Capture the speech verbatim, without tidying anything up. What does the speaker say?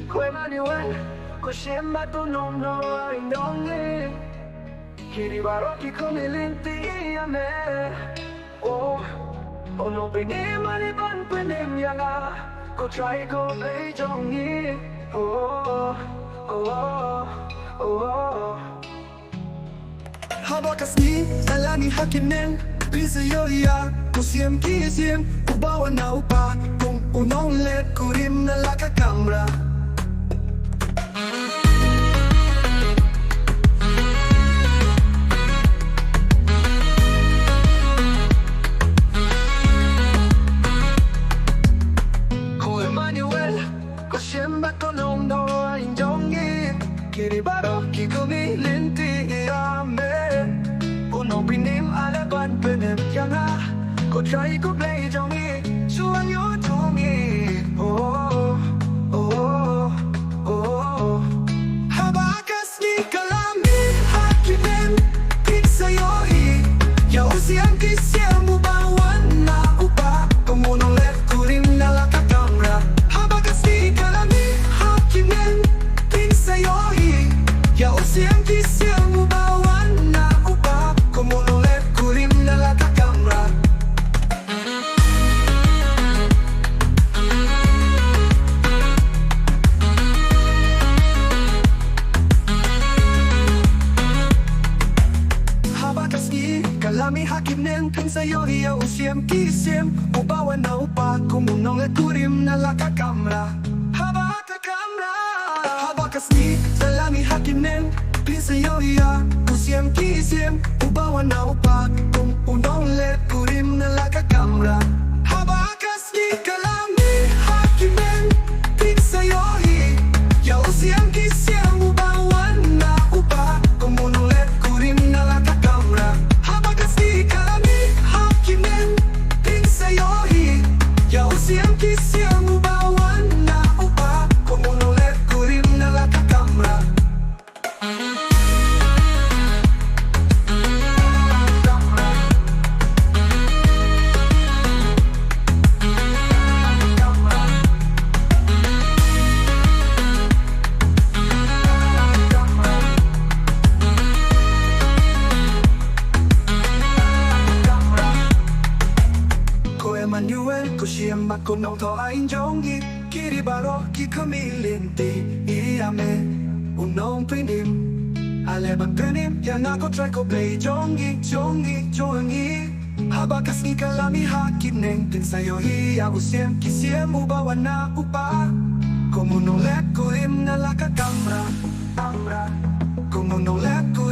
Ko Emmanuel, ko shim ba to nong no ai nong ni. Kiri baroh ki kumi lynti ïa me. Oh, oh no bini mane ban pynim ïa nga. Ko Trai ko Blei jong ngi. Oh, oh, oh, oh. Haba ka sngi ka la mih ha ki neng, pynshai ïa u Syiem ki syiem, uba wan na u Kpa, kum u nongleh kurim na la ka kamra. Ko Emmanuel, ko shim ba to nong no ai jong ngi. Kiri baroh ki kumi lynti ïa me. U nongpynim ale ban pynim ïa nga. Ko Trai ko Blei jong ngi, shu wan ïoh jong ngi. Oh, oh, oh. Haba ka sngi ka la mih ha ki neng, pynshai ïa u Syiem ki syiem uba wan na u Kpa, kum u nongleh kurim na la ka kamra. Haba ka sngi ka la mih ha ki neng, pynshai ïa u Syiem ki syiem uba wan na u Kpa, kum u nongleh kurim na la ka kamra. Haba ka sngi ka la mih ha ki neng, pynshai ïa u Syiem ki syiem uba wan na u Kpa, kum u nongleh kurim na la ka kamra. Haba ka kamra. Haba ka sngi ka la mih ha ki neng, pynshai ïa u Syiem ki syiem uba wan na u Kpa, kum u nongleh kurim na la ka kamra. Haba ka sngi ka la mih ha ki neng, pynshai ïa u Syiem ki syiem uba wan na u Kpa, kum u nongleh kurim na la ka kamra. Haba ka sngi ka la mih ha ki neng, pynshai ïa u Syiem ki syiem uba wan na u Kpa, kum u nongleh kurim na la ka kamra. Ko Emmanuel, ko shim ba to nong no ai jong ngi. Kiri baroh ki kumi lynti ïa me. U nongpynim ale ban pynim ïa nga, ko Trai ko Blei jong ngi, jong ngi, jong ngi. Haba ka sngi ka la mih ha ki neng, pynshai ïa u Syiem ki syiem uba wan na u Kpa, kum u nongleh kurim na la ka kamra, kamra. Kum u nongleh kurim